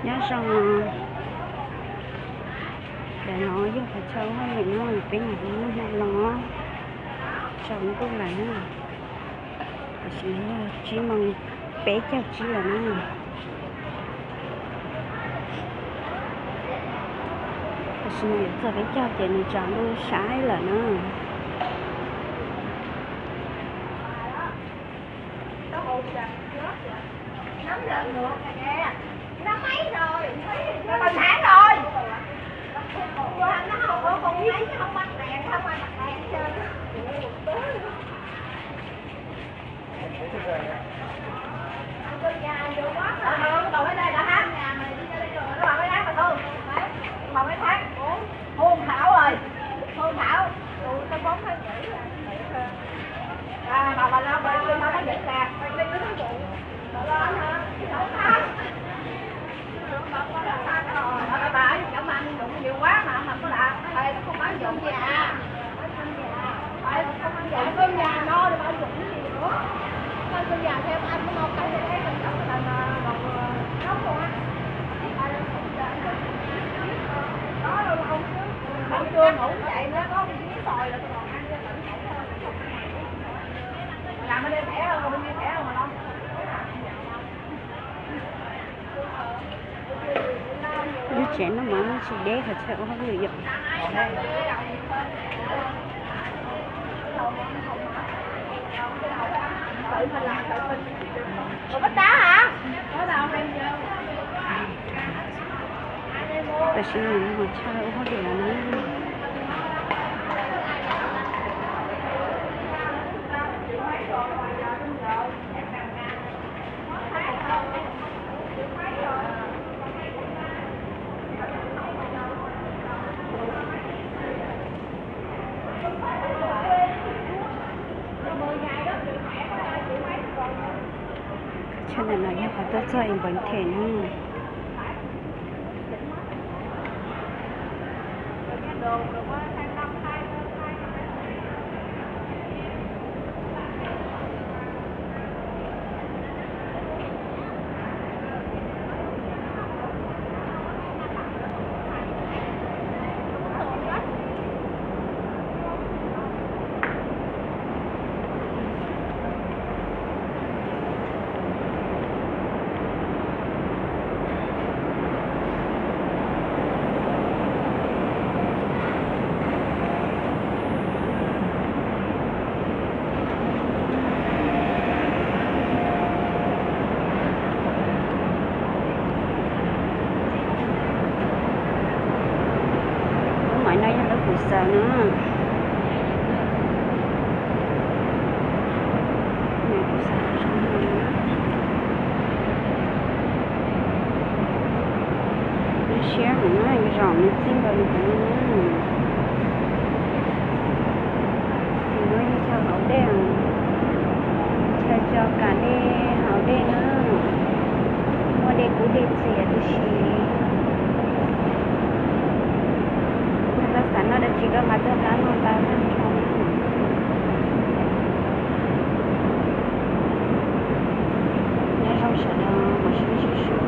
Nyob zoo, ntawm no yog qhov chaw ua hauj lwm no, peb nyuam qhuav muaj hmo los tsaus ntuj lawm na. Tam sim no yog tsib moos peb caug tsib lawm na. Tam sim no yuav txog peb caug ces nws tsaus ntuj saib lawm na. Lub tsev noj mov noj tsis deb qhov chaw ua hauj lwm yom. Tam sim no qhov chaw ua hauj lwm no. Qhov chaw ntawm no yog qhov tuaj txog Invergordon na. Lub maiv no yog lub kuv xaws na. Kuv xaws zoo no. Lub siab ntawm no zaum nws txij nkaus li ntawd na. Tus no yog chaw haus dej, chaw tso kas dej haus dej na. Muaj dej kub dej txias tib si. Yog koj xav noj dab tsi koj nqa tuaj qab noj tau tag nrho. Nyob zoo sawv daws, mus sib sib sib.